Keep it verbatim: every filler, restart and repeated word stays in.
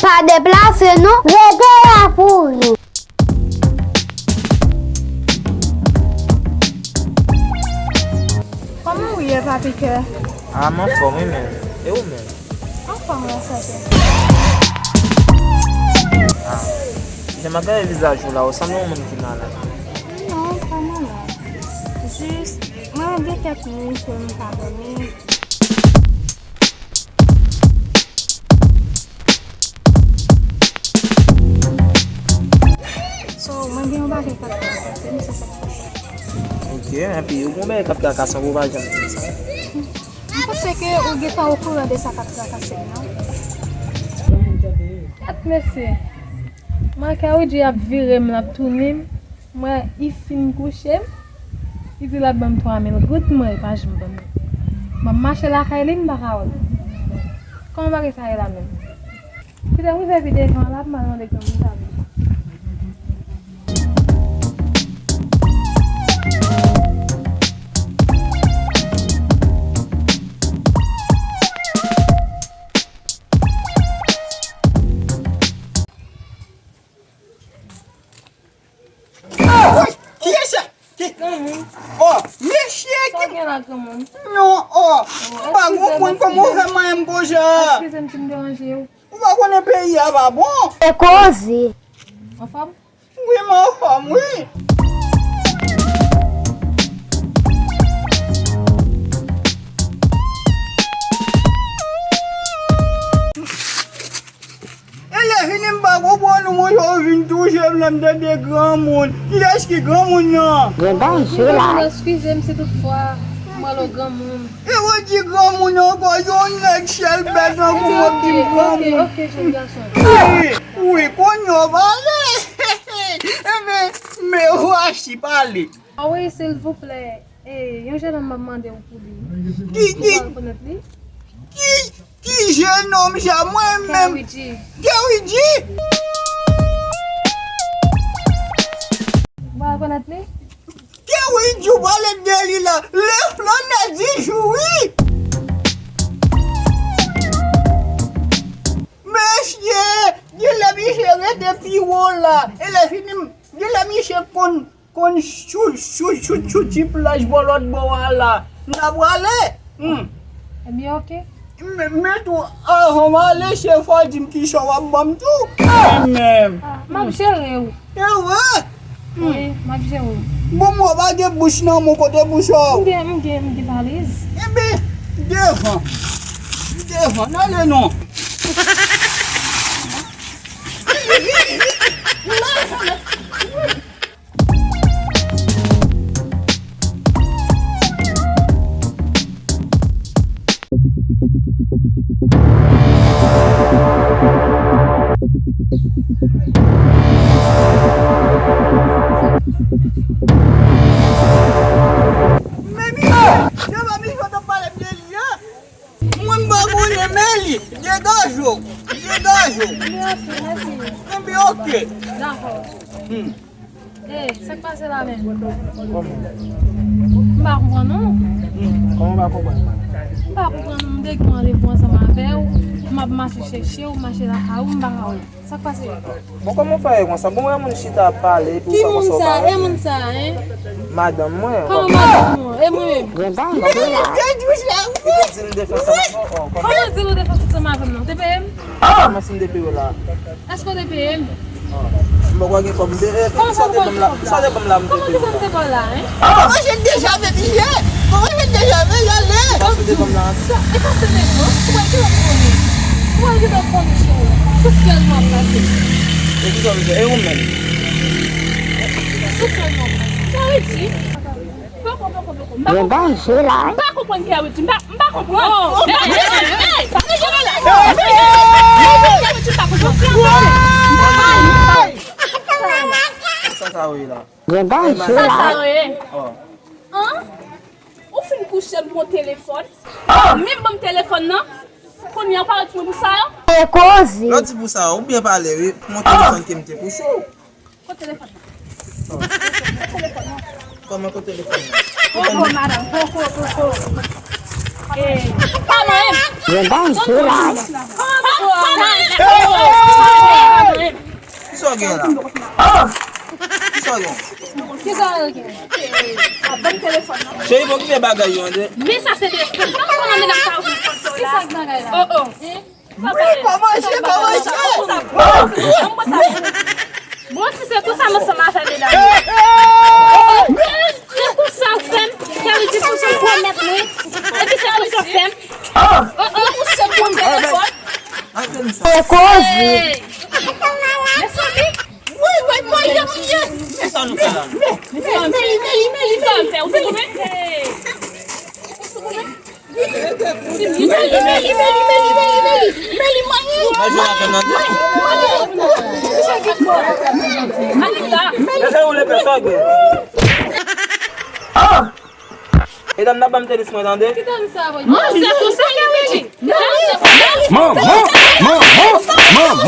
Pa deplase non, rete la pou ou. Kòman ou ye, papi kè? Ah, m anfòm, wi, menm. E ou menm? Anfòm, wi, sèten. Ah, jan m ap gade vizaj ou la, ou sanble yon moun ki malad. Non, m pa malad. Jis, mwen gen kèk nuit ke m pa dòmi. So, mwen gen yon bagay k ap trakase m, se sa k pase. Ok, epi ou gen yon bagay k ap trakase w, ou pa janm di m sa. M panse ke ou gentan okouran de sa k ap trakase m nan. Gad mesye. Mwen Karidji ap vire m, l ap tounen m. Mwen, li fin kouche m. Li di l ap ban m twa mil goud, mwen, li pa janm ban m. Mwen mache lakay li, m pa ka wè l. Kòman bagay sa ye la menm? Kite m rive pi devan la, m al mande granmoun sa vini. Ah, woy! Kiyès sa? Ki? Granmoun. Oh, mesye ki. Sa w gen la, granmoun? Non, oh. M pa konprann kòman w fè manyen m konsa. Eskize m si m deranje w. Ou pa konnen peyi a pa bon. E koze. Anfòm? Wi, m anfòm, wi. E lè fini m pa konprann ou, monchè, ou vin touche m lè m tande granmoun. Kiyès ki granmoun nan? Gen danje la. Granmoun, eskize m si toutfwa m wè l granmoun. E ou di granmoun ankò, yon nèg sèl bèt tankou mwen ki granmoun. Ok, ok, ok, jèn gason. Wi, wi, kounye w pale. Enben, men ou achi pale. Ah wi, silvouplè. E, yon jennonm m ap mande w pou li. Ki, ki, ou pa rekonèt li? Ki, ki jennonm sa? Mwen menm. Kerry G. Kerry G? Ou pa rekonèt li? Kerry G ou pale de li la. Le flannè di jou, wi. Mesye, genlè misye rete pi wo la. E lè fini, genlè misye konn Konn chou, chou, chou, chou ti plaj bò lòt bò a la. N a prale. Hmm. Ebyen, ok. Men, men tou, avan m ale, se fò di m kisa w ap ban m tou. Mwen menm. Ah, m ap jere w. E vre? Hmm. Wi, m ap jere w. Bon, mwen pa gen bouch nan men w, kote bouch ou? M gen, m gen, m gen valiz. Enben, devan. Devan, n ale non. Men Michel, se pa Michel w t ap pale m de li a? Mwen m pa konnen, men li, degaje w, degaje w. Ebyen, ok, mèsi. Ebyen, ok. Dakò. Hmm. Ey, sa k pase la menm? Kòman? M pa konprann non. Hmm, kòman w pa konprann? M pa konprann non, m te gen randevou ansanm avè w, m ap mache chèche w, mache lakay ou, m pa ka wè w. Sa k pase? Bon, kòman w fè ye konsa? Bon, wè moun chita ap pale, epi ou fè konsa w pa wè. Ki moun sa? E moun sa, en? Madanm mwen. Kòman madanm mwen? E mwen menm? Gen danje la. Li te di m defans ansanm avè w. Kòman di l ou defans ansanm avè m non? Te peye m? Kòman si m te peye w la? Èske w te peye m? M poko gen kòb. M te, eh, sa w te ban m la, sa w te ban m la, m te peye w la. Kòman ki sa m te ba w la, en? Mwen jwenn deja, men biyè. Mwen jwenn deja, men y ale. Sa w te ban m la. Sa, e sa se nèg mwen. Ou wè ki lòt konnen. Ou wè ki lòt konnen, cheri. Se fyèl nou ap pase. E ki sa w fè? E ou menm? Se fyèl nou ap pase. Sa vle di? Poko, poko, poko. M pa konprann. Gen danje la, wi. M pa konprann Kerry G, m pa, m pa konprann. Oh. Ey, ey, ey, ey, ey, pa mete yo la. Ey, ey, ey, Kerry G, m pa konprann. Sa sa w ye la? Gen danje la. Sa sa w ye? Oh. An? Ou fin kouche m pou yon telefòn? Ou pa menm ban m telefòn nan? Kounye a ou pa retounen pou sa yo? E koze. Lè w di pou sa, ou byen pale, wi. Pou yon telefòn ke m te kouche w. Kote telefòn nan? Kote telefòn nan? Kòman kote telefòn nan? Poko, madanm, poko, poko. Eh, pa manyen m. Yo bay sou la. Kòman poko a? Pa manyen m. Gen la. Ah! Kisa w gen? Kisa w gen? Ap ban m telefòn nan. Cheri, bon, ki bagay yo, André? Men sa se de, kòman medam sa yo vin konn sa la? Kisa k bagay la? Oh, oh. Wi, pa manje, pa manje. Bon, si se konsa, m ansanm avè medam yo. Se konsa w fè m, Kelly di pou se pwomèt mwen. Epi se konsa w fè m. Oh, oh. Ou se pran telefòn? Ou koze. Mezanmi. Wi, wi, wi, wi, wi. Kisa nou fè la? Meli, Meli, Meli, Meli. Kisa nou fè? Ou sou koumen? Ou sou koumen? Meli, Meli, Meli, Meli, Meli, Meli. Meli, manyen. Mwen jwe avè m nan. Anita. Meli. Mwen jwe avè m nan. Ah! Medam, n ap ban m tenis mwen, tande? Ki tenis sa, voye? Non, se konsa li te di. Manman, manman, manman.